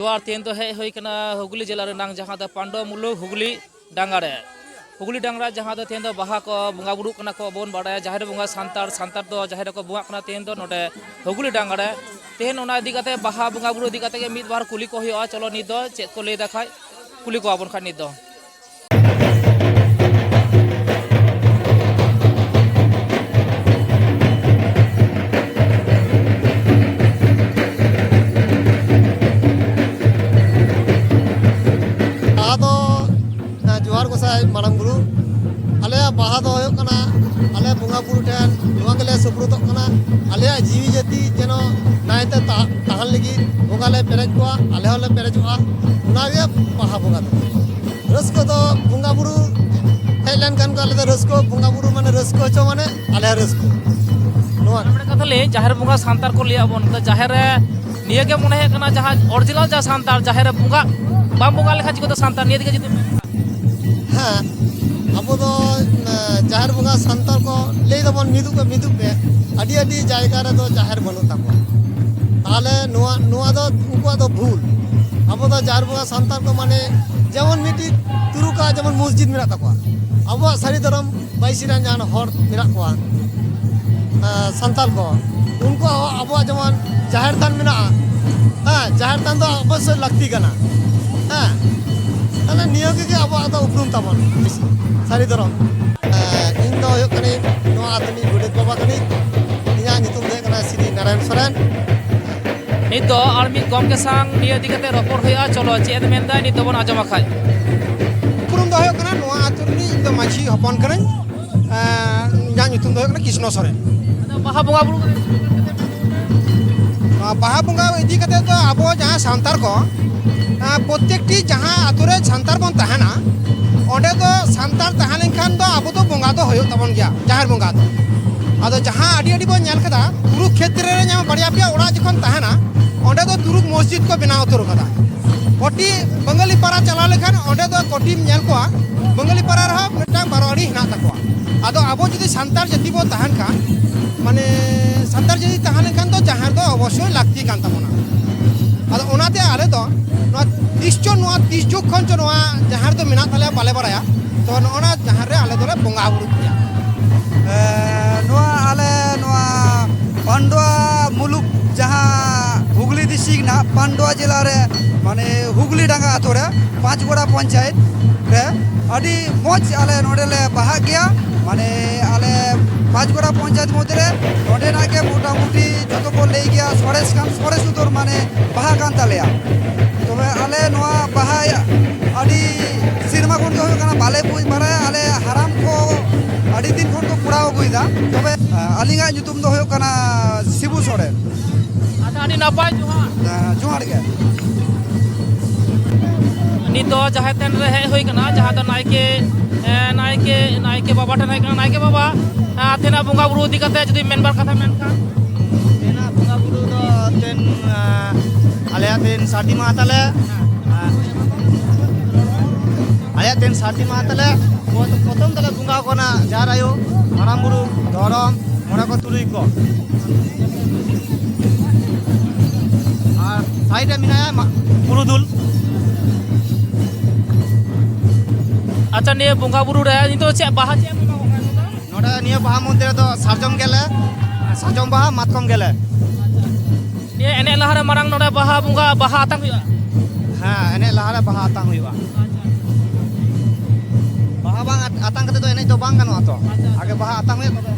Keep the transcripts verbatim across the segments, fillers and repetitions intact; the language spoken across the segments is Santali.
ᱡᱚᱦᱟᱨ, ᱛᱮᱦᱮᱧ ᱫᱚ ᱦᱮᱡ ᱦᱩᱭ ᱠᱟᱱᱟ ᱦᱩᱜᱽᱞᱤ ᱡᱮᱞᱟ ᱨᱮᱱᱟᱝ, ᱡᱟᱦᱟᱸ ᱫᱚ ᱯᱟᱱᱰᱚ ᱢᱩᱞᱩᱠ ᱦᱩᱜᱽᱞᱤ ᱰᱟᱸᱜᱟ ᱨᱮ᱾ ᱦᱩᱜᱽᱞᱤ ᱰᱟᱸᱜᱟ ᱨᱮ ᱡᱟᱦᱟᱸ ᱫᱚ ᱛᱮᱦᱮᱧ ᱫᱚ ᱵᱟᱦᱟ ᱠᱚ ᱵᱚᱸᱜᱟ ᱵᱩᱨᱩᱜ ᱠᱟᱱᱟ ᱠᱚ, ᱵᱚᱱ ᱵᱟᱲᱟᱭᱟ ᱡᱟᱦᱮᱨ ᱵᱚᱸᱜᱟ ᱥᱟᱱᱛᱟᱲ, ᱥᱟᱱᱛᱟᱲ ᱫᱚ ᱡᱟᱦᱮᱨ ᱨᱮᱠᱚ ᱵᱚᱸᱜᱟᱜ ᱠᱟᱱᱟ᱾ ᱛᱮᱦᱮᱧ ᱫᱚ ᱱᱚᱰᱮ ᱦᱩᱜᱽᱞᱤ ᱰᱟᱸᱜᱟ ᱨᱮ, ᱛᱮᱦᱮᱧ ᱚᱱᱟ ᱤᱫᱤ ᱠᱟᱛᱮ, ᱵᱟᱦᱟ ᱵᱚᱸᱜᱟ ᱵᱩᱨᱩ ᱤᱫᱤ ᱠᱟᱛᱮ ᱜᱮ ᱢᱤᱫ ᱵᱟᱨ ᱠᱩᱞᱤ ᱠᱚ ᱦᱩᱭᱩᱜᱼᱟ᱾ ᱪᱚᱞᱚ ᱱᱤᱛ ᱫᱚ ᱪᱮᱫ ᱠᱚ ᱞᱟᱹᱭ ᱫᱟ ᱠᱷᱟᱡ ᱠᱩᱞᱤ ᱠᱚᱣᱟ ᱵᱚᱱ ᱠᱷᱟᱡ ᱱᱤᱛ ᱫᱚ᱾ ᱵᱟᱦᱟ ᱫᱚ, ᱦᱮᱸ, ᱡᱚᱦᱟᱨ ᱜᱚᱸᱥᱟᱭ ᱢᱟᱨᱟᱝ ᱵᱩᱨᱩ᱾ ᱟᱞᱮᱭᱟᱜ ᱵᱟᱦᱟ ᱫᱚ ᱦᱩᱭᱩᱜ ᱠᱟᱱᱟ, ᱟᱞᱮ ᱵᱚᱸᱜᱟ ᱵᱩᱨᱩ ᱴᱷᱮᱱ ᱱᱚᱣᱟ ᱜᱮᱞᱮ ᱥᱩᱯᱨᱩᱫᱚᱜ ᱠᱟᱱᱟ, ᱟᱞᱮᱭᱟᱜ ᱡᱤᱣᱤ ᱡᱟᱹᱛᱤ ᱡᱮᱱᱚ ᱱᱟᱭᱛᱮ ᱛᱟ-, ᱛᱟᱦᱮᱱ ᱞᱟᱹᱜᱤᱫ ᱵᱚᱸᱜᱟ ᱞᱮ ᱯᱮᱨᱮᱡ ᱠᱚᱣᱟ, ᱟᱞᱮ ᱦᱚᱸᱞᱮ ᱯᱮᱨᱮᱡᱚᱜᱼᱟ᱾ ᱚᱱᱟᱜᱮ ᱵᱟᱦᱟ ᱵᱚᱸᱜᱟ ᱫᱚ᱾ ᱨᱟᱹᱥᱠᱟᱹ ᱫᱚ ᱵᱚᱸᱜᱟ ᱵᱩᱨᱩ ᱦᱮᱡ ᱞᱮᱱᱠᱷᱟᱱ ᱠᱚ, ᱟᱞᱮ ᱫᱚ ᱨᱟᱹᱥᱠᱟᱹ, ᱵᱚᱸᱜᱟ ᱵᱩᱨᱩ ᱢᱟᱱᱮ ᱨᱟᱹᱥᱠᱟᱹ ᱦᱚᱪᱚ ᱢᱟᱱᱮ ᱟᱞᱮ ᱦᱚᱸ ᱨᱟᱹᱥᱠᱟᱹ᱾ ᱱᱚᱣᱟ ᱟᱨ ᱢᱤᱫᱴᱟᱝ ᱠᱟᱛᱷᱟ ᱞᱟᱹᱭ, ᱡᱟᱦᱮᱨ ᱵᱚᱸᱜᱟ ᱥᱟᱱᱛᱟᱲ ᱠᱚ ᱞᱟᱹᱭᱟ ᱵᱚᱱ, ᱛᱚ ᱡᱟᱦᱮᱨ ᱨᱮ ᱱᱤᱭᱟᱹ ᱜᱮ ᱢᱚᱱᱮ ᱦᱩᱭᱩᱜ ᱠᱟᱱᱟ, ᱡᱟᱦᱟᱸ original ᱡᱟᱦᱟᱸ ᱥᱟᱱᱛᱟᱲ, ᱡᱟᱦᱮᱨ ᱨᱮ ᱵᱚᱸᱜᱟ ᱵᱟᱢ ᱵᱚᱸᱜᱟ ᱞᱮᱠᱷᱟᱱ ᱪᱤᱠᱟᱹᱛᱮ ᱥᱟᱱᱛᱟᱲ? ᱱᱤᱭᱟᱹ ᱫᱤᱠᱮ ᱡᱩᱫᱤ ᱢᱮᱱ ᱠᱷᱟᱱ᱾ ᱦᱮᱸ, ᱟᱵᱚ ᱫᱚ, ᱮ, ᱡᱟᱦᱮᱨ ᱵᱚᱸᱜᱟ ᱥᱟᱱᱛᱟᱲ ᱠᱚ ᱞᱟᱹᱭ ᱫᱟᱵᱚᱱ ᱢᱤᱫᱚᱜ ᱯᱮ, ᱢᱤᱫᱚᱜ ᱯᱮ᱾ ᱟᱹᱰᱤ ᱟᱹᱰᱤ ᱡᱟᱭᱜᱟ ᱨᱮᱫᱚ ᱡᱟᱦᱮᱨ ᱵᱟᱹᱱᱩᱜ ᱛᱟᱠᱚᱣᱟ᱾ ᱛᱟᱦᱚᱞᱮ ᱱᱚᱣᱟ, ᱱᱚᱣᱟ ᱫᱚ ᱩᱱᱠᱩᱣᱟᱜ ᱫᱚ ᱵᱷᱩᱞ᱾ ᱟᱵᱚ ᱫᱚ ᱡᱟᱦᱮᱨ ᱵᱚᱸᱜᱟ ᱥᱟᱱᱛᱟᱲ ᱠᱚ ᱢᱟᱱᱮ ᱡᱮᱢᱚᱱ ᱢᱤᱫᱴᱤᱡ ᱛᱩᱨᱩᱠᱟᱜ ᱡᱮᱢᱚᱱ ᱢᱚᱥᱡᱤᱫ ᱢᱮᱱᱟᱜ ᱛᱟᱠᱚᱣᱟ, ᱟᱵᱚᱣᱟᱜ ᱥᱟᱹᱨᱤ ᱫᱷᱚᱨᱚᱢ ᱵᱟᱭᱥᱤ ᱨᱮᱱ ᱡᱟᱦᱟᱸ ᱦᱚᱲ ᱢᱮᱱᱟᱜ ᱠᱚᱣᱟ, ᱮᱸ, ᱥᱟᱱᱛᱟᱲ ᱠᱚ, ᱩᱱᱠᱩᱣᱟᱜ ᱦᱚᱸ ᱟᱵᱚᱣᱟᱜ ᱡᱮᱢᱚᱱ ᱡᱟᱦᱮᱨ ᱛᱷᱟᱱ ᱢᱮᱱᱟᱜᱼᱟ, ᱦᱮᱸ, ᱡᱟᱦᱮᱨ ᱛᱷᱟᱱ ᱫᱚ ᱚᱵᱚᱥᱥᱳᱭ ᱞᱟᱹᱠᱛᱤ ᱠᱟᱱᱟ, ᱦᱮᱸ᱾ ᱛᱟᱦᱞᱮ ᱱᱤᱭᱟᱹ ᱜᱮ ᱟᱵᱚᱣᱟᱜ ᱫᱚ ᱩᱯᱨᱩᱢ ᱛᱟᱵᱚᱱ, ᱥᱟᱹᱨᱤ ᱫᱷᱚᱨᱚᱢ᱾ ᱮᱸ, ᱤᱧ ᱫᱚ ᱦᱩᱭᱩᱜ ᱠᱟᱹᱱᱟᱹᱧ ᱱᱚᱣᱟ ᱟᱹᱛᱩ ᱨᱤᱱᱤᱡ ᱜᱚᱰᱮᱛ ᱵᱟᱵᱟ ᱠᱟᱹᱱᱟᱹᱧ᱾ ᱤᱧᱟᱹᱜ ᱧᱩᱛᱩᱢ ᱫᱚ ᱦᱩᱭᱩᱜ ᱠᱟᱱᱟ ᱥᱨᱤ ᱱᱟᱨᱟᱭᱚᱱ ᱥᱚᱨᱮᱱ᱾ ᱱᱤᱛ ᱫᱚ ᱟᱨ ᱢᱤᱫ ᱜᱚᱢᱠᱮ ᱥᱟᱶ ᱱᱤᱭᱟᱹ ᱤᱫᱤ ᱠᱟᱛᱮ ᱨᱚᱯᱚᱲ ᱦᱩᱭᱩᱜᱼᱟ᱾ ᱪᱚᱞᱚ, ᱪᱮᱫ ᱮ ᱢᱮᱱᱫᱟ ᱱᱤᱛ ᱫᱚᱵᱚᱱ ᱟᱸᱡᱚᱢᱟ ᱠᱷᱟᱡ᱾ ᱩᱯᱨᱩᱢ ᱫᱚ ᱦᱩᱭᱩᱜ ᱠᱟᱱᱟ, ᱱᱚᱣᱟ ᱟᱹᱛᱩ ᱨᱤᱱᱤᱡ ᱤᱧ ᱫᱚ ᱢᱟᱹᱡᱷᱤ ᱦᱚᱯᱚᱱ ᱠᱟᱹᱱᱟᱹᱧ᱾ ᱮᱸ, ᱤᱧᱟᱹᱜ ᱧᱩᱛᱩᱢ ᱫᱚ ᱦᱩᱭᱩᱜ ᱠᱟᱱᱟ ᱠᱨᱤᱥᱱᱚ ᱥᱚᱨᱮᱱ᱾ ᱟᱫᱚ ᱵᱟᱦᱟ ᱵᱚᱸᱜᱟ ᱵᱩᱨᱩ ᱠᱚᱫᱚ ᱪᱮᱫ ᱞᱮᱠᱟ ᱠᱟᱛᱮ ᱯᱮ ᱢᱟᱱᱟᱣᱟ? ᱱᱚᱣᱟ ᱵᱟᱦᱟ ᱵᱚᱸᱜᱟ ᱤᱫᱤ ᱠᱟᱛᱮ ᱫᱚ ᱟᱵᱚ ᱡᱟᱦᱟᱸ ᱥᱟᱱᱛᱟᱲ ᱠᱚ, ᱮᱸ, ᱯᱨᱚᱛᱮᱠᱴᱤ ᱡᱟᱦᱟᱸ ᱟᱹᱛᱩ ᱨᱮ ᱥᱟᱱᱛᱟᱲ ᱵᱚᱱ ᱛᱟᱦᱮᱱᱟ, ᱚᱸᱰᱮ ᱫᱚ ᱥᱟᱱᱛᱟᱲ ᱛᱟᱦᱮᱸ ᱞᱮᱱᱠᱷᱟᱱ ᱫᱚ ᱟᱵᱚ ᱫᱚ ᱵᱚᱸᱜᱟ ᱫᱚ ᱦᱩᱭᱩᱜ ᱛᱟᱵᱚᱱ ᱜᱮᱭᱟ, ᱡᱟᱦᱮᱨ ᱵᱚᱸᱜᱟ ᱫᱚ᱾ ᱟᱫᱚ ᱡᱟᱦᱟᱸ ᱟᱹᱰᱤ ᱟᱹᱰᱤ ᱵᱚᱱ ᱧᱮᱞ ᱠᱮᱫᱟ, ᱠᱩᱨᱩᱠᱷᱮᱛᱨᱚ ᱨᱮ ᱡᱟᱦᱟᱸ ᱵᱟᱨᱭᱟ ᱯᱮᱭᱟ ᱚᱲᱟᱜ ᱡᱚᱠᱷᱚᱱ ᱛᱟᱦᱮᱱᱟ, ᱚᱸᱰᱮ ᱫᱚ ᱛᱩᱨᱩᱠ ᱢᱚᱥᱡᱤᱫ ᱠᱚ ᱵᱮᱱᱟᱣ ᱩᱛᱟᱹᱨ ᱠᱟᱫᱟ᱾ ᱠᱚᱴᱤ ᱵᱟᱝᱜᱟᱞᱤ ᱯᱟᱲᱟ ᱪᱟᱞᱟᱣ ᱞᱮᱠᱷᱟᱱ ᱚᱸᱰᱮ ᱫᱚ ᱠᱚᱴᱤᱢ ᱧᱮᱞ ᱠᱚᱣᱟ, ᱵᱟᱝᱜᱟᱞᱤ ᱯᱟᱲᱟ ᱨᱮᱦᱚᱸ ᱢᱤᱫᱴᱟᱝ ᱵᱟᱨᱚ ᱟᱹᱲᱤ ᱦᱮᱱᱟᱜ ᱛᱟᱠᱚᱣᱟ᱾ ᱟᱫᱚ ᱟᱵᱚ ᱡᱩᱫᱤ ᱥᱟᱱᱛᱟᱲ ᱡᱟᱹᱛᱤ ᱵᱚ ᱛᱟᱦᱮᱱ ᱠᱷᱟᱱ, ᱢᱟᱱᱮ ᱥᱟᱱᱛᱟᱲ ᱡᱟᱹᱛᱤ ᱛᱟᱦᱮᱸ ᱞᱮᱱᱠᱷᱟᱱ ᱫᱚ ᱡᱟᱦᱮᱨ ᱫᱚ ᱚᱵᱚᱥᱥᱳᱭ ᱞᱟᱹᱠᱛᱤ ᱠᱟᱱ ᱛᱟᱵᱚᱱᱟ᱾ ᱟᱫᱚ ᱚᱱᱟᱛᱮ ᱟᱞᱮ ᱫᱚ ᱱᱚᱣᱟ ᱛᱤᱥ ᱪᱚ, ᱱᱚᱣᱟ ᱛᱤᱥ ᱡᱩᱜᱽ ᱠᱷᱚᱱ ᱪᱚ ᱱᱚᱣᱟ ᱡᱟᱦᱮᱨ ᱫᱚ ᱢᱮᱱᱟᱜ ᱛᱟᱞᱮᱭᱟ, ᱵᱟᱞᱮ ᱵᱟᱲᱟᱭᱟ᱾ ᱛᱚ, ᱱᱚᱜᱼᱚ ᱱᱟ ᱡᱟᱦᱮᱨ ᱨᱮ ᱟᱞᱮ ᱫᱚᱞᱮ ᱵᱚᱸᱜᱟ ᱵᱩᱨᱩᱜ ᱜᱮᱭᱟ᱾ ᱮ, ᱱᱚᱣᱟ ᱟᱞᱮ ᱱᱚᱣᱟ ᱯᱟᱱᱰᱩᱣᱟ ᱢᱩᱞᱩᱠ, ᱡᱟᱦᱟᱸ ᱦᱩᱜᱽᱞᱤ ᱰᱤᱥᱴᱨᱤᱠᱴ ᱨᱮᱱᱟᱜ ᱯᱟᱱᱰᱩᱣᱟ ᱡᱮᱞᱟ ᱨᱮ, ᱢᱟᱱᱮ, ᱦᱩᱜᱽᱞᱤ ᱰᱟᱸᱜᱟ ᱟᱛᱳ ᱨᱮ, ᱯᱟᱸᱪᱜᱚᱲᱟ ᱯᱚᱧᱪᱟᱭᱮᱛ ᱨᱮ ᱟᱹᱰᱤ ᱢᱚᱡᱽ ᱟᱞᱮ ᱱᱚᱰᱮ ᱞᱮ ᱵᱟᱦᱟᱜ ᱜᱮᱭᱟ᱾ ᱢᱟᱱᱮ, ᱟᱞᱮ ᱯᱟᱸᱪᱜᱚᱲᱟ ᱯᱚᱧᱪᱟᱭᱮᱛ ᱢᱚᱫᱽᱫᱷᱮ ᱨᱮ ᱱᱚᱰᱮᱱᱟᱜ ᱜᱮ ᱢᱚᱴᱟᱢᱩᱴᱤ ᱡᱚᱛᱚ ᱠᱚ ᱞᱟᱹᱭ ᱜᱮᱭᱟ, ᱥᱚᱨᱮᱥ ᱠᱷᱟᱱ ᱥᱚᱨᱮᱥ ᱩᱛᱟᱹᱨ, ᱢᱟᱱᱮ, ᱵᱟᱦᱟ ᱠᱟᱱ ᱛᱟᱞᱮᱭᱟ᱾ ᱛᱚᱵᱮ ᱟᱞᱮ ᱱᱚᱣᱟ ᱵᱟᱦᱟ ᱟᱹᱰᱤ ᱥᱮᱨᱢᱟ ᱠᱷᱚᱱ ᱜᱮ ᱦᱩᱭᱩᱜ ᱠᱟᱱᱟ, ᱵᱟᱞᱮ ᱵᱩᱡᱽ ᱵᱟᱲᱟᱭᱟ᱾ ᱟᱞᱮ ᱦᱟᱲᱟᱢ ᱠᱚ ᱟᱹᱰᱤ ᱫᱤᱱ ᱠᱷᱚᱱ ᱠᱚ ᱠᱚᱨᱟᱣ ᱟᱹᱜᱩᱭᱮᱫᱟ᱾ ᱛᱚᱵᱮ, ᱟᱹᱞᱤᱧᱟᱜ ᱧᱩᱛᱩᱢ ᱫᱚ ᱦᱩᱭᱩᱜ ᱠᱟᱱᱟ ᱥᱤᱵᱩ ᱥᱚᱨᱮᱱ᱾ ᱟᱪᱪᱷᱟ, ᱟᱹᱰᱤ ᱱᱟᱯᱟᱭ, ᱡᱚᱦᱟᱨ᱾ ᱦᱮᱸ, ᱡᱚᱦᱟᱨ ᱜᱮ᱾ ᱱᱤᱛ ᱫᱚ ᱡᱟᱦᱮᱨ ᱛᱷᱟᱱ ᱨᱮ ᱦᱮᱡ ᱦᱩᱭ ᱠᱟᱱᱟ, ᱡᱟᱦᱟᱸ ᱫᱚ ᱱᱟᱭᱠᱮ, ᱮ, ᱱᱟᱭᱠᱮ, ᱱᱟᱭᱠᱮ ᱵᱟᱵᱟ ᱴᱷᱮᱱ ᱦᱮᱡ ᱠᱟᱱᱟ᱾ ᱱᱟᱭᱠᱮ ᱵᱟᱵᱟ, ᱮ, ᱛᱮᱱᱟᱜ ᱵᱚᱸᱜᱟ ᱵᱩᱨᱩ ᱤᱫᱤ ᱠᱟᱛᱮ ᱡᱩᱫᱤ ᱢᱮᱱ ᱵᱟᱨ ᱠᱟᱛᱷᱟ ᱢᱮᱱᱠᱷᱟᱱ? ᱛᱮᱱᱟᱜ ᱵᱚᱸᱜᱟ ᱵᱩᱨᱩ ᱫᱚ ᱛᱮᱱ, ᱮ, ᱟᱞᱮᱭᱟᱜ ᱛᱮᱱ ᱥᱟᱹᱨᱫᱤ ᱢᱟᱦᱟ ᱛᱟᱞᱮ, ᱮ, ᱟᱞᱮᱭᱟᱜ ᱛᱮᱱ ᱥᱟᱹᱨᱫᱤ ᱢᱟᱦᱟ ᱛᱟᱞᱮ, ᱯᱨᱚᱛᱷᱚᱢ ᱛᱟᱞᱮ ᱵᱚᱸᱜᱟ ᱠᱟᱱᱟ ᱡᱟᱦᱮᱨ ᱟᱭᱳ, ᱢᱟᱨᱟᱝ ᱵᱩᱨᱩ, ᱫᱷᱚᱨᱚᱢ, ᱢᱚᱬᱮ ᱠᱚ ᱛᱩᱨᱩᱭ ᱠᱚ᱾ ᱟᱨ ᱥᱟᱭᱤᱰ ᱨᱮ ᱢᱮᱱᱟᱭᱟ ᱢᱟ-, ᱯᱩᱨᱩᱫᱷᱩᱞ᱾ ᱟᱪᱪᱷᱟ, ᱱᱤᱭᱟᱹ ᱵᱚᱸᱜᱟ ᱵᱩᱨᱩ ᱨᱮ ᱱᱤᱛᱚᱜ ᱪᱮᱫ ᱵᱟᱦᱟ, ᱪᱮᱫ ᱮᱢ ᱮᱢᱟ ᱠᱚ ᱠᱟᱱᱟ ᱱᱚᱰᱮ? ᱱᱚᱰᱮ ᱱᱤᱭᱟᱹ ᱵᱟᱦᱟ ᱢᱚᱫᱽᱫᱷᱮ ᱨᱮᱫᱚ ᱥᱟᱨᱡᱚᱢ ᱜᱮᱞᱮ, ᱥᱟᱨᱡᱚᱢ ᱵᱟᱦᱟ, ᱢᱟᱛᱠᱚᱢ ᱜᱮᱞᱮ᱾ ᱱᱤᱭᱟᱹ ᱮᱱᱮᱡ ᱞᱟᱦᱟᱨᱮ ᱢᱟᱲᱟᱝ ᱱᱚᱰᱮ ᱵᱟᱦᱟ ᱵᱚᱸᱜᱟ, ᱵᱟᱦᱟ ᱟᱛᱟᱝ ᱦᱩᱭᱩᱜᱼᱟ? ᱦᱮᱸ, ᱮᱱᱮᱡ ᱞᱟᱦᱟᱨᱮ ᱵᱟᱦᱟ ᱟᱛᱟᱝ ᱦᱩᱭᱩᱜᱼᱟ᱾ ᱵᱟᱦᱟ ᱵᱟᱝ ᱟᱛ-, ᱟᱛᱟᱝ ᱠᱟᱛᱮ ᱫᱚ ᱮᱱᱮᱡ ᱫᱚ ᱵᱟᱝ ᱜᱟᱱᱚᱜᱼᱟ ᱛᱚ᱾ ᱟᱪᱪᱷᱟ, ᱟᱪᱪᱷᱟ᱾ ᱟᱜᱮ ᱵᱟᱦᱟ ᱟᱛᱟᱝ ᱦᱩᱭᱩᱜᱼᱟ, ᱛᱚᱵᱮ᱾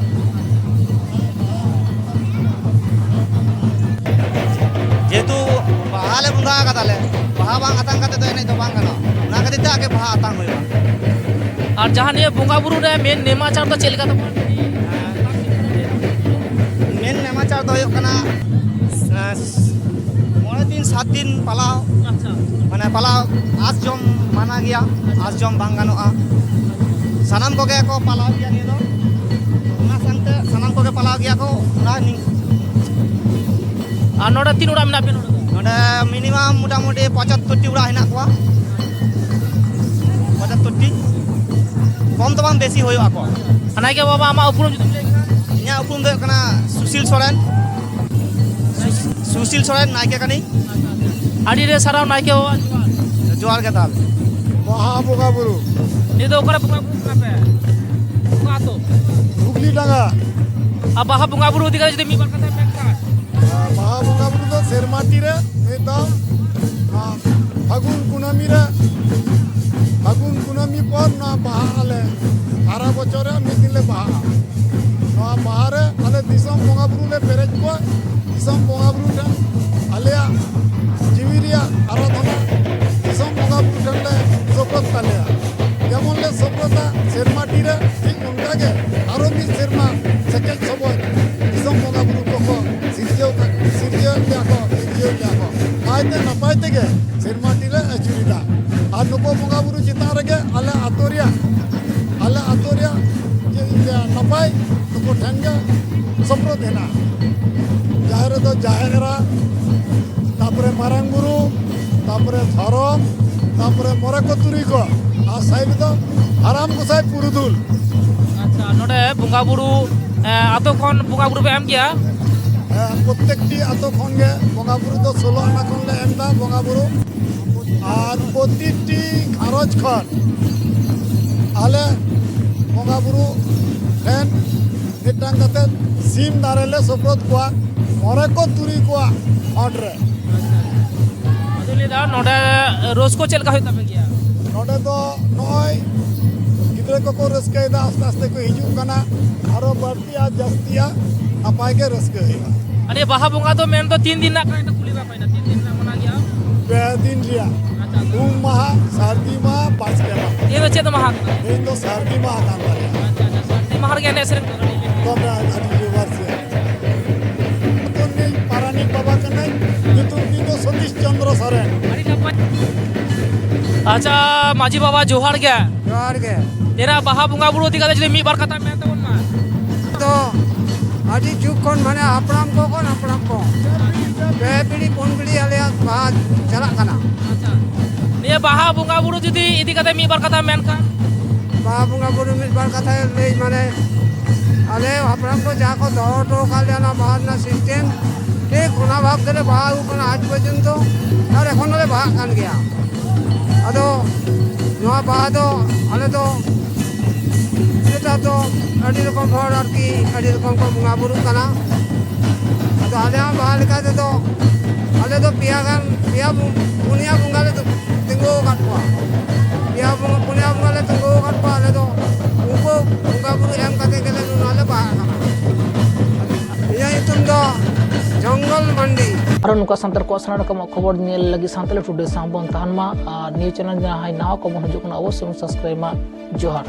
ᱡᱮᱦᱮᱛᱩ ᱵᱟᱦᱟ ᱞᱮ ᱵᱚᱸᱜᱟ ᱟᱠᱟᱫᱟᱞᱮ, ᱵᱟᱦᱟ ᱵᱟᱝ ᱟᱛᱟᱝ ᱠᱟᱛᱮ ᱫᱚ ᱮᱱᱮᱡ ᱫᱚ ᱵᱟᱝ ᱜᱟᱱᱚᱜᱼᱟ᱾ ᱚᱱᱟ ᱠᱷᱟᱹᱛᱤᱨ ᱛᱮ ᱟᱜᱮ ᱵᱟᱦᱟ ᱟᱛᱟᱝ ᱦᱩᱭᱩᱜᱼᱟ᱾ ᱟᱨ ᱡᱟᱦᱟᱸ ᱱᱤᱭᱟᱹ ᱵᱚᱸᱜᱟ ᱵᱩᱨᱩ ᱨᱮ ᱢᱮᱱ ᱱᱮᱢᱟᱪᱟᱨ ᱫᱚ ᱪᱮᱫ ᱞᱮᱠᱟ ᱛᱟᱵᱚᱱ? ᱢᱮᱱ ᱱᱮᱢᱟᱪᱟᱨ ᱫᱚ ᱦᱩᱭᱩᱜ ᱠᱟᱱᱟ, ᱮᱸ, ᱢᱚᱬᱮ ᱫᱤᱱ, ᱥᱟᱛ ᱫᱤᱱ ᱯᱟᱞᱟᱣ᱾ ᱟᱪᱪᱷᱟ᱾ ᱢᱟᱱᱮ, ᱯᱟᱞᱟᱣ ᱟᱸᱥ ᱡᱚᱢ ᱢᱟᱱᱟ ᱜᱮᱭᱟ, ᱟᱸᱥ ᱡᱚᱢ ᱵᱟᱝ ᱜᱟᱱᱚᱜᱼᱟ᱾ ᱥᱟᱱᱟᱢ ᱠᱚᱜᱮ ᱠᱚ ᱯᱟᱞᱟᱣ ᱜᱮᱭᱟ ᱱᱤᱭᱟᱹ ᱫᱚ᱾ ᱚᱱᱟ ᱥᱟᱶᱛᱮ ᱥᱟᱱᱟᱢ ᱠᱚᱜᱮ ᱯᱟᱞᱟᱣ ᱜᱮᱭᱟ ᱠᱚ᱾ ᱚᱱᱟ ᱱᱤ- ᱟᱨ ᱱᱚᱰᱮ ᱛᱤᱱ ᱚᱲᱟᱜ ᱢᱮᱱᱟᱜ ᱯᱮᱭᱟ ᱱᱚᱰᱮ ᱫᱚ? ᱱᱚᱰᱮ ᱢᱤᱱᱤᱢᱟᱢ ᱢᱚᱴᱟᱢᱩᱴᱤ ᱯᱚᱸᱪᱟᱛᱛᱳᱨ ᱴᱤ ᱚᱲᱟᱜ ᱦᱮᱱᱟᱜ ᱠᱚᱣᱟ᱾ ᱯᱚᱸᱪᱟᱛᱛᱳᱨ ᱴᱤ᱾ ᱠᱚᱢ ᱫᱚ ᱵᱟᱝ, ᱵᱮᱥᱤ ᱦᱩᱭᱩᱜᱼᱟ ᱠᱚ᱾ ᱟᱨ ᱱᱟᱭᱠᱮ ᱵᱟᱵᱟ, ᱟᱢᱟᱜ ᱩᱯᱨᱩᱢ ᱡᱩᱫᱤᱢ ᱞᱟᱹᱭ ᱠᱷᱟᱱ? ᱤᱧᱟᱹᱜ ᱩᱯᱨᱩᱢ ᱫᱚ ᱦᱩᱭᱩᱜ ᱠᱟᱱᱟ ᱥᱩᱥᱤᱞ ᱥᱚᱨᱮᱱ᱾ ᱥᱩᱥ-, ᱥᱩᱥᱤᱞ ᱥᱚᱨᱮᱱ, ᱱᱟᱭᱠᱮ ᱠᱟᱹᱱᱟᱹᱧ᱾ ᱟᱹᱰᱤ ᱨᱮ ᱥᱟᱨᱦᱟᱣ ᱱᱟᱭᱠᱮ ᱵᱟᱵᱟ, ᱡᱚᱦᱟᱨ᱾ ᱡᱚᱦᱟᱨ ᱜᱮ ᱛᱟᱦᱚᱞᱮ᱾ ᱵᱟᱦᱟ ᱵᱚᱸᱜᱟ ᱵᱩᱨᱩ᱾ ᱱᱤᱛ ᱫᱚ ᱚᱠᱟᱨᱮ ᱵᱚᱸᱜᱟ ᱵᱩᱨᱩ ᱠᱟᱱᱟ ᱯᱮ? ᱚᱠᱟ ᱟᱛᱳ? ᱦᱩᱜᱽᱞᱤ ᱰᱟᱸᱜᱟ᱾ ᱟᱨ ᱵᱟᱦᱟ ᱵᱚᱸᱜᱟ ᱵᱩᱨᱩ ᱤᱫᱤ ᱠᱟᱛᱮ ᱡᱩᱫᱤ ᱢᱤᱫ ᱵᱟᱨ ᱠᱟᱛᱷᱟ ᱢᱮᱱ ᱠᱷᱟᱱ? ᱵᱟᱦᱟ ᱵᱚᱸᱜᱟ ᱵᱩᱨᱩ ᱫᱚ ᱥᱮᱨᱢᱟ ᱛᱤ ᱨᱮ ᱢᱤᱫ ᱫᱷᱟᱣ, ᱱᱚᱣᱟ ᱯᱷᱟᱹᱜᱩᱱ ᱠᱩᱱᱟᱹᱢᱤ ᱨᱮ, ᱯᱷᱟᱹᱜᱩᱱ ᱠᱩᱱᱟᱹᱢᱤ ᱯᱚᱨ ᱱᱚᱣᱟ ᱵᱟᱦᱟ ᱟᱞᱮ ᱥᱟᱨᱟ ᱵᱚᱪᱷᱚᱨ ᱨᱮ ᱢᱤᱫ ᱫᱤᱱ ᱞᱮ ᱵᱟᱦᱟᱜᱼᱟ᱾ ᱱᱚᱣᱟ ᱵᱟᱦᱟ ᱨᱮ ᱟᱞᱮ ᱫᱤᱥᱚᱢ ᱵᱚᱸᱜᱟ ᱵᱩᱨᱩ ᱞᱮ ᱯᱮᱨᱮᱡ ᱠᱚᱣᱟ᱾ ᱫᱤᱥᱚᱢ ᱵᱚᱸᱜᱟ ᱵᱩᱨᱩ ᱴᱷᱮᱱ ᱟᱞᱮᱭᱟᱜ ᱡᱤᱣᱤ ᱨᱮᱭᱟᱜ ᱟᱨᱟᱫᱷᱚᱱᱟ ᱫᱤᱥᱚᱢ ᱵᱚᱸᱜᱟ ᱵᱩᱨᱩ ᱴᱷᱮᱱ ᱞᱮ ᱥᱳᱯᱨᱳᱫ ᱛᱟᱞᱮᱭᱟ᱾ ᱡᱮᱢᱚᱱ ᱞᱮ ᱥᱳᱯᱨᱳᱫᱟ ᱥᱮᱨᱢᱟ ᱴᱤ ᱨᱮ, ᱴᱷᱤᱠ ᱚᱱᱠᱟ ᱜᱮ ᱟᱨᱚ ᱢᱤᱫ ᱥᱮᱨᱢᱟ ᱥᱮᱪᱮᱫ ᱥᱚᱵᱚᱫ ᱫᱤᱥᱚᱢ ᱵᱚᱸᱜᱟ ᱵᱩᱨᱩ ᱠᱚᱠᱚ ᱥᱤᱨᱡᱟᱹᱣ ᱠᱟ-, ᱥᱤᱨᱡᱟᱹᱣ ᱞᱮᱭᱟ ᱠᱚ, ᱥᱤᱨᱡᱟᱹᱣ ᱞᱮᱭᱟ ᱠᱚ᱾ ᱱᱟᱭᱛᱮ ᱱᱟᱯᱟᱭ ᱛᱮᱜᱮ ᱥᱮᱨᱢᱟ ᱴᱤ ᱞᱮ ᱟᱹᱪᱩᱨᱮᱫᱟ᱾ ᱟᱨ ᱱᱩᱠᱩ ᱵᱚᱸᱜᱟ ᱵᱩᱨᱩ ᱪᱮᱛᱟᱱ ᱨᱮᱜᱮ ᱟᱞᱮ ᱟᱛᱳ ᱨᱮᱭᱟᱜ, ᱟᱞᱮ ᱟᱛᱳ ᱨᱮᱭᱟᱜ ᱪᱮᱫ ᱤᱧ ᱞᱟᱹᱭᱟ, ᱱᱟᱯᱟᱭ ᱱᱩᱠᱩ ᱴᱷᱮᱱ ᱜᱮ ᱥᱳᱯᱨᱳᱫ ᱦᱮᱱᱟᱜᱼᱟ᱾ ᱡᱟᱦᱮᱨ ᱨᱮᱫᱚ ᱡᱟᱦᱮᱨ ᱮᱨᱟ, ᱛᱟᱯᱚᱨᱮ ᱢᱟᱨᱟᱝ ᱵᱩᱨᱩ, ᱛᱟᱯᱚᱨᱮ ᱫᱷᱚᱨᱚᱢ, ᱛᱟᱯᱚᱨᱮ ᱢᱚᱬᱮ ᱠᱚ ᱛᱩᱨᱩᱭ ᱠᱚ, ᱟᱨ ᱥᱟᱭᱤᱰ ᱫᱚ ᱦᱟᱲᱟᱢ ᱜᱚᱸᱥᱟᱭ ᱯᱩᱨᱩᱫᱷᱩᱞ᱾ ᱟᱪᱪᱷᱟ, ᱱᱚᱰᱮ ᱵᱚᱸᱜᱟ ᱵᱩᱨᱩ, ᱮ, ᱟᱛᱳ ᱠᱷᱚᱱ ᱵᱚᱸᱜᱟ ᱵᱩᱨᱩ ᱯᱮ ᱮᱢ ᱜᱮᱭᱟ? ᱦᱮᱸ, ᱯᱨᱚᱛᱮᱠᱴᱤ ᱟᱛᱳ ᱠᱷᱚᱱ ᱜᱮ ᱵᱚᱸᱜᱟ ᱵᱩᱨᱩ ᱫᱚ ᱥᱳᱞᱳ ᱟᱱᱟ ᱠᱷᱚᱱ ᱞᱮ ᱮᱢ ᱮᱫᱟ ᱵᱚᱸᱜᱟ ᱵᱩᱨᱩ᱾ ᱟᱨ ᱯᱨᱚᱛᱤᱴᱤ ᱜᱷᱟᱨᱚᱸᱡᱽ ᱠᱷᱚᱱ ᱟᱞᱮ ᱵᱚᱸᱜᱟ ᱵᱩᱨᱩ ᱴᱷᱮᱱ ᱢᱤᱫᱴᱟᱝ ᱠᱟᱛᱮ ᱥᱤᱢ ᱫᱟᱨᱮ ᱞᱮ ᱥᱳᱯᱨᱳᱫ ᱠᱚᱣᱟ ᱢᱚᱬᱮ ᱠᱚ ᱛᱩᱨᱩᱭ ᱠᱚᱣᱟᱜ ᱦᱚᱸᱴ ᱨᱮ᱾ ᱟᱫᱚ ᱞᱟᱹᱭ ᱫᱟ, ᱱᱚᱰᱮ ᱨᱳᱡᱽ ᱠᱚ ᱪᱮᱫ ᱞᱮᱠᱟ ᱦᱩᱭᱩᱜ ᱛᱟᱯᱮ ᱜᱮᱭᱟ? ᱱᱚᱰᱮ ᱫᱚ ᱱᱚᱜᱼᱚᱭ ᱜᱤᱫᱽᱨᱟᱹ ᱠᱚᱠᱚ ᱨᱟᱹᱥᱠᱟᱹᱭᱮᱫᱟ, ᱟᱥᱛᱮ ᱟᱥᱛᱮ ᱠᱚ ᱦᱤᱡᱩᱜ ᱠᱟᱱᱟ, ᱟᱨᱚ ᱵᱟᱹᱲᱛᱤᱜᱼᱟ, ᱡᱟᱹᱥᱛᱤᱜᱼᱟ, ᱱᱟᱯᱟᱭ ᱜᱮ ᱨᱟᱹᱥᱠᱟᱹ ᱦᱩᱭᱩᱜᱼᱟ᱾ ᱟᱨ ᱱᱤᱭᱟᱹ ᱵᱟᱦᱟ ᱵᱚᱸᱜᱟ ᱫᱚ ᱢᱮᱱ ᱫᱚ ᱛᱤᱱ ᱫᱤᱱ ᱨᱮᱱᱟᱜ ᱠᱟᱱᱟ? ᱮᱠᱴᱩ ᱠᱩᱞᱤ ᱵᱟᱝ ᱦᱩᱭᱱᱟ, ᱛᱤᱱ ᱫᱤᱱ ᱨᱮᱱᱟᱜ ᱢᱟᱱᱟᱣ ᱜᱮᱭᱟ? ᱯᱮ ᱫᱤᱱ ᱨᱮᱭᱟᱜ᱾ ᱟᱪᱪᱷᱟ, ᱟᱪᱪᱷᱟ᱾ ᱩᱢ ᱢᱟᱦᱟ, ᱥᱟᱹᱨᱫᱤ ᱢᱟᱦᱟ, ᱵᱟᱥᱠᱮ ᱢᱟᱦᱟ᱾ ᱱᱤᱭᱟᱹ ᱫᱚ ᱪᱮᱫ ᱢᱟᱦᱟ ᱠᱟᱱᱟ? ᱛᱮᱦᱮᱧ ᱫᱚ ᱥᱟᱹᱨᱫᱤ ᱢᱟᱦᱟ ᱠᱟᱱ ᱛᱟᱞᱮᱭᱟ᱾ ᱟᱪᱪᱷᱟ, ᱟᱪᱪᱷᱟ, ᱥᱟᱹᱨᱫᱤ ᱢᱟᱦᱟ ᱨᱮᱜᱮ ᱮᱱᱮᱡ ᱥᱮᱨᱮᱧ ᱫᱚ ᱟᱹᱰᱤ ᱫᱚᱢᱮ ᱟᱹᱰᱤ ᱡᱳᱨ ᱥᱮ᱾ ᱟᱹᱛᱩ ᱨᱤᱱᱤᱡ ᱯᱟᱨᱟᱱᱤᱠ ᱵᱟᱵᱟ ᱠᱟᱹᱱᱟᱹᱧ, ᱧᱩᱛᱩᱢ ᱛᱤᱧ ᱫᱚ ᱥᱚᱛᱤᱥ ᱪᱚᱱᱫᱨᱚ ᱥᱚᱨᱮᱱ᱾ ᱟᱹᱰᱤ ᱱᱟᱯᱟᱭ᱾ ᱟᱪᱪᱷᱟ, ᱢᱟᱹᱡᱷᱤ ᱵᱟᱵᱟ, ᱡᱚᱦᱟᱨ ᱜᱮ᱾ ᱡᱚᱦᱟᱨ ᱜᱮ᱾ ᱛᱮᱨᱟ ᱵᱟᱦᱟ ᱵᱚᱸᱜᱟ ᱵᱩᱨᱩ ᱤᱫᱤ ᱠᱟᱛᱮ ᱡᱩᱫᱤ ᱢᱤᱫ ᱵᱟᱨ ᱠᱟᱛᱷᱟ ᱢᱮᱱ ᱛᱟᱵᱚᱱ ᱢᱟ᱾ ᱫᱚ ᱟᱹᱰᱤ ᱡᱩᱜᱽ ᱠᱷᱚᱱ, ᱢᱟᱱᱮ, ᱦᱟᱯᱲᱟᱢ ᱠᱚ ᱠᱷᱚᱱ ᱦᱟᱯᱲᱟᱢ ᱠᱚ, ᱯᱮ ᱯᱤᱲᱦᱤ ᱯᱩᱱ ᱯᱤᱲᱦᱤ ᱟᱞᱮᱭᱟᱜ ᱵᱟᱦᱟ ᱪᱟᱞᱟᱜ ᱠᱟᱱᱟ᱾ ᱟᱪᱪᱷᱟ, ᱱᱤᱭᱟᱹ ᱵᱟᱦᱟ ᱵᱚᱸᱜᱟ ᱵᱩᱨᱩ ᱡᱩᱫᱤ ᱤᱫᱤ ᱠᱟᱛᱮ ᱢᱤᱫ ᱵᱟᱨ ᱠᱟᱛᱷᱟ ᱢᱮᱱ ᱠᱷᱟᱱ? ᱵᱟᱦᱟ ᱵᱚᱸᱜᱟ ᱵᱩᱨᱩ ᱢᱤᱫ ᱵᱟᱨ ᱠᱟᱛᱷᱟ ᱞᱟᱹᱭ, ᱢᱟᱱᱮ, ᱟᱞᱮ ᱦᱟᱯᱲᱟᱢ ᱠᱚ ᱡᱟᱦᱟᱸ ᱠᱚ ᱫᱚᱦᱚ ᱦᱚᱴᱚ ᱟᱠᱟᱫ ᱞᱮᱭᱟ, ᱚᱱᱟ ᱵᱟᱦᱟ ᱨᱮᱱᱟᱜ ᱥᱤᱥᱴᱮᱢ, ᱴᱷᱤᱠ ᱚᱱᱟ ᱵᱷᱟᱵᱽ ᱛᱮᱞᱮ ᱵᱟᱦᱟ ᱟᱹᱜᱩ ᱠᱟᱱᱟ ᱟᱡ ᱯᱚᱨᱡᱚᱱᱛᱚ, ᱟᱨ ᱮᱠᱷᱚᱱ ᱦᱚᱸᱞᱮ ᱵᱟᱦᱟᱜ ᱠᱟᱱ ᱜᱮᱭᱟ᱾ ᱟᱫᱚ ᱱᱚᱣᱟ ᱵᱟᱦᱟ ᱫᱚ ᱟᱞᱮ ᱫᱚ ᱱᱮᱛᱟᱨ ᱫᱚ ᱟᱹᱰᱤ ᱨᱚᱠᱚᱢ ᱦᱚᱲ ᱟᱨᱠᱤ ᱟᱹᱰᱤ ᱨᱚᱠᱚᱢ ᱠᱚ ᱵᱚᱸᱜᱟ ᱵᱩᱨᱩᱜ ᱠᱟᱱᱟ᱾ ᱟᱫᱚ ᱟᱞᱮᱭᱟᱜ ᱵᱟᱦᱟ ᱞᱮᱠᱟ ᱛᱮᱫᱚ ᱟᱞᱮ ᱫᱚ ᱯᱮᱭᱟ ᱜᱟᱱ, ᱯᱮᱭᱟ ᱵᱚ-, ᱯᱩᱱᱭᱟ ᱵᱚᱸᱜᱟ ᱞᱮ ᱛᱤᱸᱜᱩ ᱟᱠᱟᱫ ᱠᱚᱣᱟ᱾ ᱯᱮᱭᱟ ᱵᱚᱸᱜᱟ, ᱯᱩᱱᱭᱟ ᱵᱚᱸᱜᱟ ᱞᱮ ᱛᱤᱸᱜᱩ ᱟᱠᱟᱫ ᱠᱚᱣᱟ᱾ ᱟᱞᱮ ᱫᱚ ᱩᱱᱠᱩ ᱵᱚᱸᱜᱟ ᱵᱩᱨᱩ ᱮᱢ ᱠᱟᱛᱮ ᱜᱮᱞᱮ ᱱᱚᱣᱟ ᱞᱮ ᱵᱟᱦᱟᱜ ᱠᱟᱱᱟ᱾ ᱤᱧᱟᱹᱜ ᱧᱩᱛᱩᱢ ᱫᱚ ᱡᱚᱝᱜᱚᱞ ᱢᱟᱱᱰᱤ᱾ ᱟᱨᱚ ᱱᱚᱝᱠᱟ ᱥᱟᱱᱛᱟᱲ ᱠᱚᱣᱟᱜ ᱥᱟᱱᱟᱢ ᱨᱚᱠᱚᱢᱟᱜ ᱠᱷᱚᱵᱚᱨ ᱧᱮᱞ ᱞᱟᱹᱜᱤᱫ ᱥᱟᱱᱛᱟᱲᱤ ᱴᱩᱰᱮ ᱥᱟᱶ ᱵᱚᱱ ᱛᱟᱦᱮᱱ ᱢᱟ᱾ ᱟᱨ ᱱᱤᱭᱟᱹ ᱪᱮᱱᱮᱞ ᱡᱟᱦᱟᱸᱭ ᱱᱟᱣᱟ ᱠᱚᱵᱚᱱ ᱦᱤᱡᱩᱜ ᱠᱟᱱᱟ, ᱚᱵᱚᱥᱥᱳᱭ ᱵᱚᱱ ᱥᱟᱵᱥᱠᱨᱟᱭᱤᱵ ᱢᱟ᱾ ᱡᱚᱦᱟᱨ᱾